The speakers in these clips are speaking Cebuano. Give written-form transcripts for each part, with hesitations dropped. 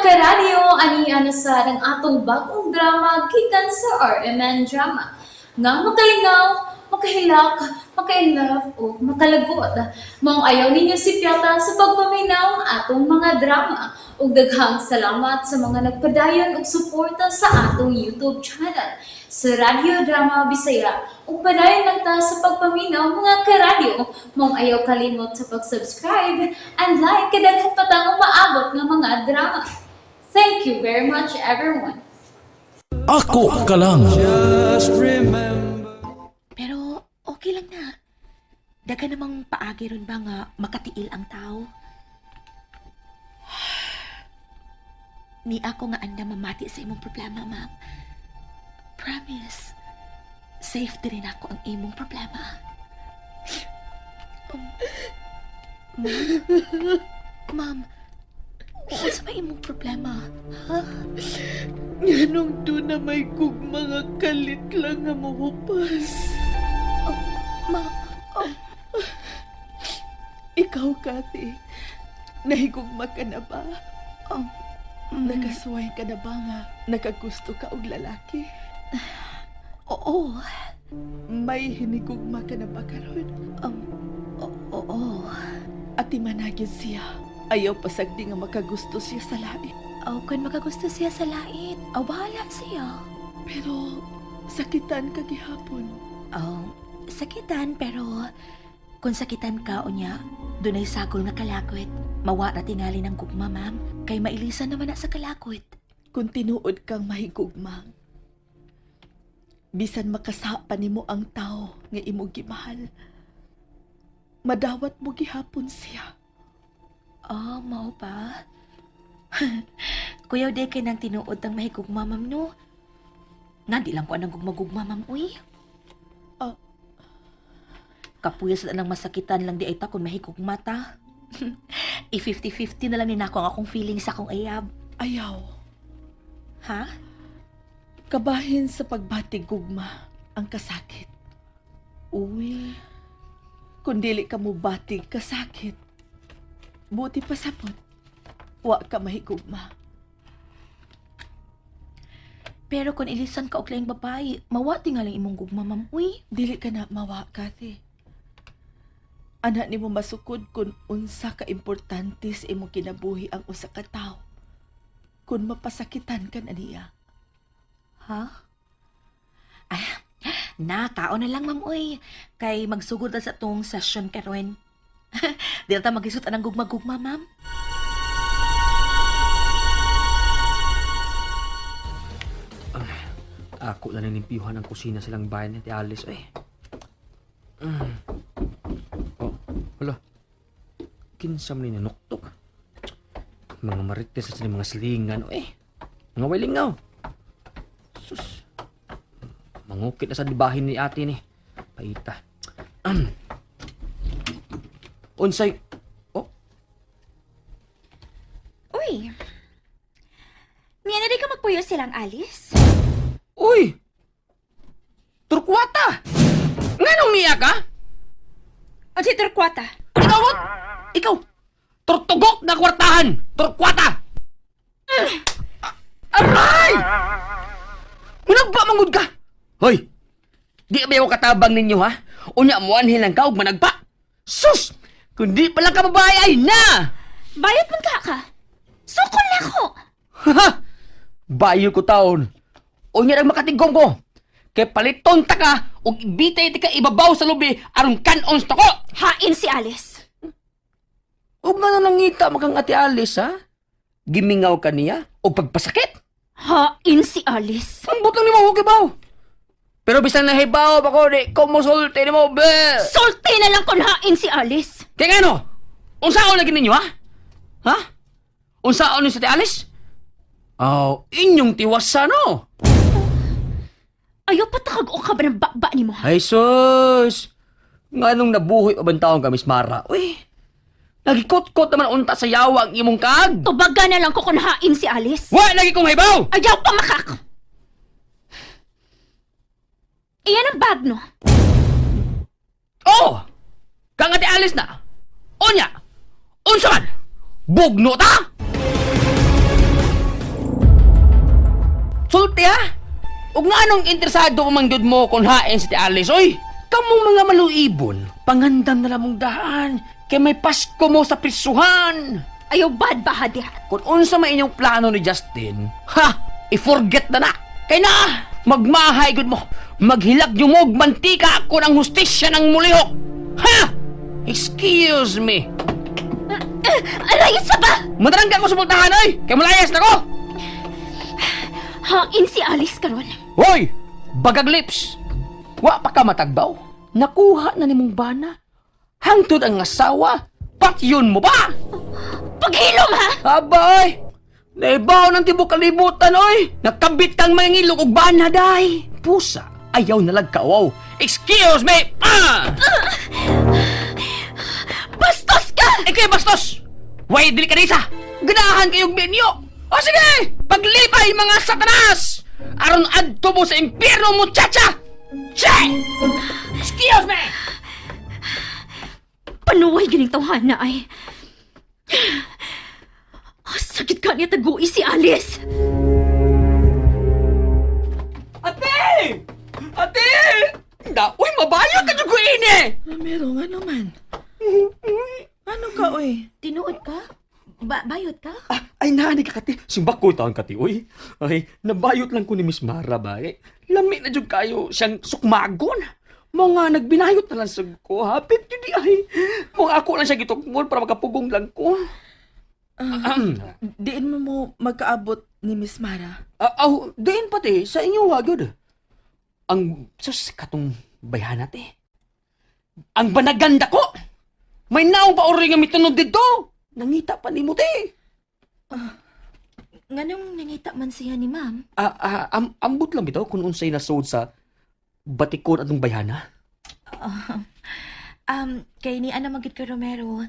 Karadyo, ani na sa ang atong bagong drama gikan sa RMN Drama. Nga makalingaw, makahilak, maka-inlove o makalagot. Maong ayaw ninyo sipyata sa pagpaminaw ang atong mga drama. Ug daghang salamat sa mga nagpadayon og suporta sa atong YouTube channel sa Radyo Drama Bisaya. Ug padayon lang ta sa pagpaminaw, mga karadyo. Maong ayaw kalimot sa pag-subscribe and like kay daghan pa tang umaabot nga mga drama. Thank you very much, everyone. Ako ka lang. Pero okay lang na. Daga namang paagi ron ba nga makatiil ang tao? Ni ako nga anda mamati sa imong problema, ma'am. Promise. Safe din ako ang imong problema. Ma'am? Ma'am, unsa may imong problema? Ha? Nganong doon na may kug mga kalit lang nga mahupas. Ma'am, Ikaw, Kathy, nahigugma ka na ba? Nakasuway ka na ba nga nakagusto ka og lalaki? Oo. May hinigugma ka na ba karon? Oo. Ati managid siya. Ayaw pasagdi nga makagusto siya sa lain. Aw, kung makagusto siya sa lait, aw, bahala siya. Pero sakitan ka gihapon. Aw, sakitan pero kung sakitan ka o niya, dunay sagol nga kalakwit. Mawa ra tingali ng gugma, ma'am. Kay mailisan naman na sa kalakwit. Kung tinuod kang mahigugma, bisan makasapa nimo ang tao nga imo gimahal, madawat mo gihapon siya. Oh, mao pa. Kuyaw day kay nang tinuod ang mahigugma, ma'am, no? Nga, di lang ko anang gugma-gugma, ma'am, uy. Ah. Kapuya sa nang masakitan lang di ay ta kung mahigugma ta. I-50-50 na lang ni nako ang akong feeling sa akong ayab. Ayaw. Ha? Kabahin sa pagbatig gugma ang kasakit. Uy. Kung dili ka mo batig kasakit, buti pa sapot, wa ka mahigugma. Pero kung ilisan ka og laing babae, mawati nga lang imong gugma, ma'am. Uy. Dili ka na mawa, Kathy. Ana nimo masukod kung unsa ka importante sa imong kinabuhi ang usa ka tawo. Kung mapasakitan ka na niya. Ha? Ay, na, kao na lang, ma'am, uy. Kay magsugod na sa tong session karon. Di na ta magisut anang gugma-gugma, ma'am. Ako na nilimpiyuhan ang kusina silang bayan ni Ate Alice. Eh. Oh, hala. Kinsa man ni nanuktok. Mga marites sa silang mga slingan. Eh. Mga walingaw. Sus. Mangukit na sa dibahin ni ate ni. Paita. Unsay. Oh, Uy! Niya na rin ka magpuyo silang Alice? Uy! Turkwata! Nganong niya ka? O si Turkwata? Ikaw, what? Ikaw! Tortugok na kwartahan! Torkwata! Aray! Managpa mangud ka! Hoy! Di ba ako katabang ninyo, ha? Unya mo anhin lang ka og managpa! Sus! Kundi pala ka babae ay na! Bayot man ka ka! Sukol na ko! Ha! Bayo ko taon. Unya nang makatigom ko. Kay paliton ta ka og ibitay ti ka ibabaw sa lubi aron kanon sa ko. Hain si Alice! Ug nga nangita makang Ate Alice, ha? Gimingaw ka niya og pagpasakit. Hain si Alice! Ambot lang nimo okay baw. Pero bisan nahibaw pa ko di ko mosulti nimo be. Sulti na lang kung hain si Alice! Kay ngano? Unsaon lagi ninyo, ha? Ha? Unsaon ninyo sa Ate Alice? Oh, inyong tiwasa no. Ayaw pa takag o ka ba ng bakba ni mo? ha? Ay sus! Nganong nabuhi pa bang taong ka, Miss Mara? Uy, nagikot-kot naman unta sa yawa ang imong kag. Tubaga na lang ko kung hain si Alice! Wa lagi kong hibaw! Ayaw pa makak! Iyan ang bag, no? Oh! Kang Ate Alice na! Unya! Unsa man? Bugno ta! Ug nganong interesado pa man gyud mo kung hain si Ate Alice, oy? Kamong mga maluibon, pangandam na lamong daan kay may Pasko mo sa prisuhan. Ayaw bad ba diha? Kung unsa may inyong plano ni Justin, ha, i-forget na na. Kay na, magmahay gud mo. Maghilak yung og mantika kun ang hustisya ng mulihok. Ha! Excuse me. Aray, sa ba? Madarangga ko sa multahan, oy! Kay malayas na ko! Hain si Alice karon. Hoy! Bagag lips! Wa pa ka matagbaw. Nakuha na nimong bana. Hangtod ang asawa, patyon mo pa! Paghilom ha! Abay! Naibaw ng tibok kalibutan, oy! Nakabit kang mangilog og bana, day! Pusa, ayaw nalagkawaw. Excuse me! Ah! Bastos ka! Ikay bastos! Way, dili ka nisa! Ganahan kayong menyo! O sige! Paglipay, mga satanas! Aron adto mo sa impyerno, muchacha! Che! Excuse me! Panuway gining tawhana ay. Ah, sakit ka niya tagui si Alice. Ate! Ate! Da, uy, mabayo ka dyan ko ini! Romero, nga naman. Ano ka, oy? Tinuod ka? Bayot ka? Ah, ay, nani ka, Kati. Simbak ko taon, Kati, uy. Ay, nabayot lang ko ni Miss Mara ba? Eh, lami na dyan kayo siyang sukmagon. Mga nagbinayot na lang sa ko, hapit yun di ay. Mga ako lang siya gitukmol para makapugong lang ko. Diin mo mo magkaabot ni Miss Mara. Ah, aw, diin pati, sa inyo wa gyud. Ang sus katong bayhanat eh. Ang banaganda ko. May naong pa uri nga mitunod dito. Nangita pa nimo te. Nganong nangita man siya ni ma'am? Ah, ah, ambot lang bitaw kung unsay nasud sa batikon atong bayhana. Kay ni ana magid ka Romero.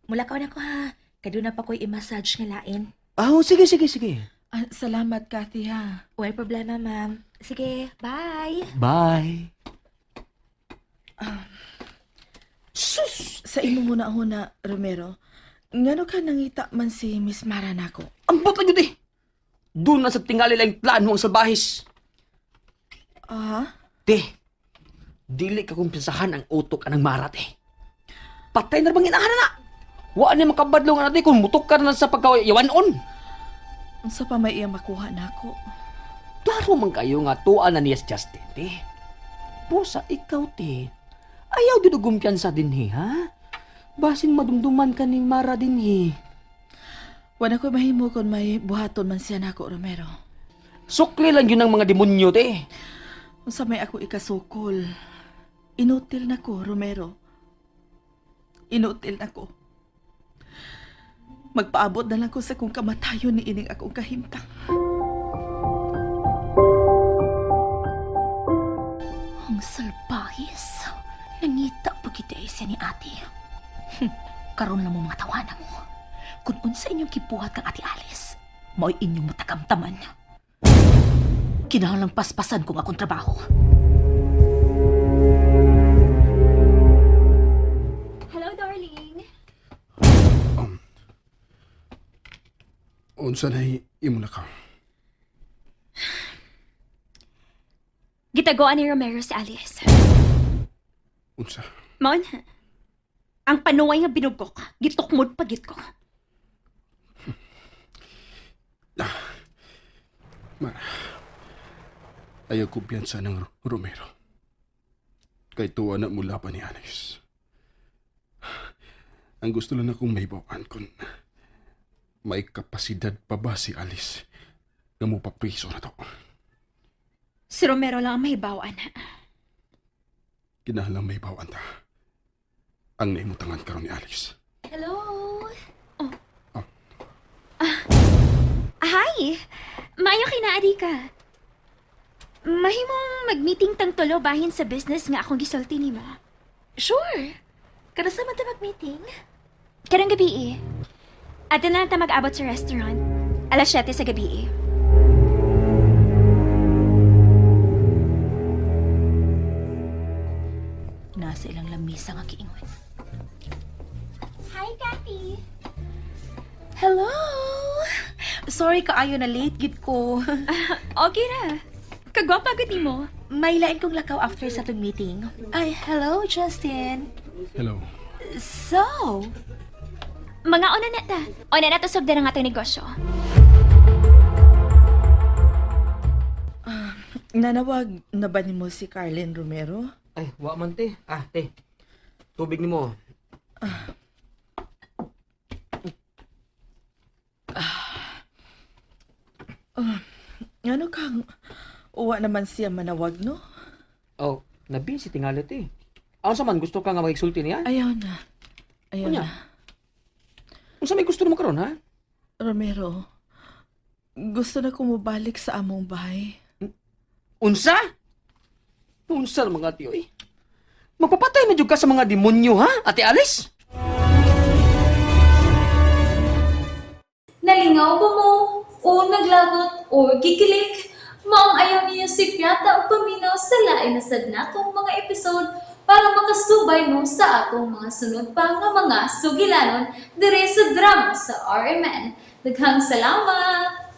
Mula ka na ko ha. Kaduna pa ko'y i-massage nga lain. Ah, oh, sige sige sige. Ah, salamat, Kathy, ha. Way problema, ma'am. Sige, bye. Bye. Sus, Sa imo muna huna, Romero. Ngano ka nangita man si Miss Mara nako? ambot lang yun eh. Doon na sa tingali lang plano ang salbahis. Ah? Te, dili ka kumpisahan ang utok anang marat eh. Patay na bang inahan na? Wa ni makabadlong na natin kung mutok ka na sa pagkayawanon. Unsa pa may iya makuha nako? Klaro man kayo nga tuwa na niya si Justin, te. Pusa, ikaw, te. Ayaw din gumpiyansa dinhi, ha? Basin madumduman ka ni Mara dinhi. Wala ko mahimo kung may buhaton man siya nako, Romero. Sukli lang yun ang mga demonyo, te. Unsa may ako ikasukol. Inutil na ko, Romero. Inutil na ko. Magpaabot na lang ko sa kung kamatayon ni ining akong kahimtang. Ang salbahis. Nangita pa kita siya ni ate. Karon lang mo mga tawana mo. Kung unsa inyong kibuhat kang ate Alice, mao'y inyong matakamtaman. Kinahanglang paspasan kong akong trabaho. Hello, darling. Unsa na imo na ka? Gitagoan ni Romero si Alice. Unsa? Mon, ang panuway nga binugok, gitukmod pagit ko. Mara. Ayaw kumpiyansa ng Romero. Kay tuwa na mula pa ni Alex. Ang gusto lang akong mahibawan kung may kapasidad pa ba si Alice na mupapriso na to. Si Romero lang ang mahibawan. Kinahanglang mahibawan ta. Ang naimutangan karon ni Alex. Hello? Hi! Maayo kinaadi ka. Mahimong mag-meeting tang tulo bahin sa business nga akong gisulti nimo. Sure. Kanasa man ta mag-meeting? Karong gabi eh. Ato na lang ta mag-abot sa restaurant. Alas 7 sa gabi eh. Nasa ilang lamisa nga kiingon. Hi, Kathy! Hello! Sorry kaayo na late gid ko. Okay ra. Kagwapa gud nimo. May lain kong lakaw after sa atong meeting. Ay, hello, Justin. Hello. So, Mga una na ta. Una na to sugdan ang atong negosyo. Nanawag na ba nimo si Carlin Romero? Ay, wa man te. Ah, te. Tubig nimo. Ano kang uwa naman siya manawag, no? Oh, nabisi tingali te. Ano sa man gusto ka nga magigsulti niya? Ayaw na. Ayaw Unya. na. Unsa may gusto nimo karon ha? Romero, gusto na kumubalik sa among bahay. Unsa? Unsa mga tiyo eh? Magpapatay na jud ka sa mga demonyo ha, Ate Alice? Nalingaw ba mo? O naglagot o gikilik? Maong ayaw niyo si Piata o paminaw sa lain na sad natong mga episode para makasubay mo sa atong mga sunod pa nga mga sugilanon dire sa drama sa RMN. Daghang salamat!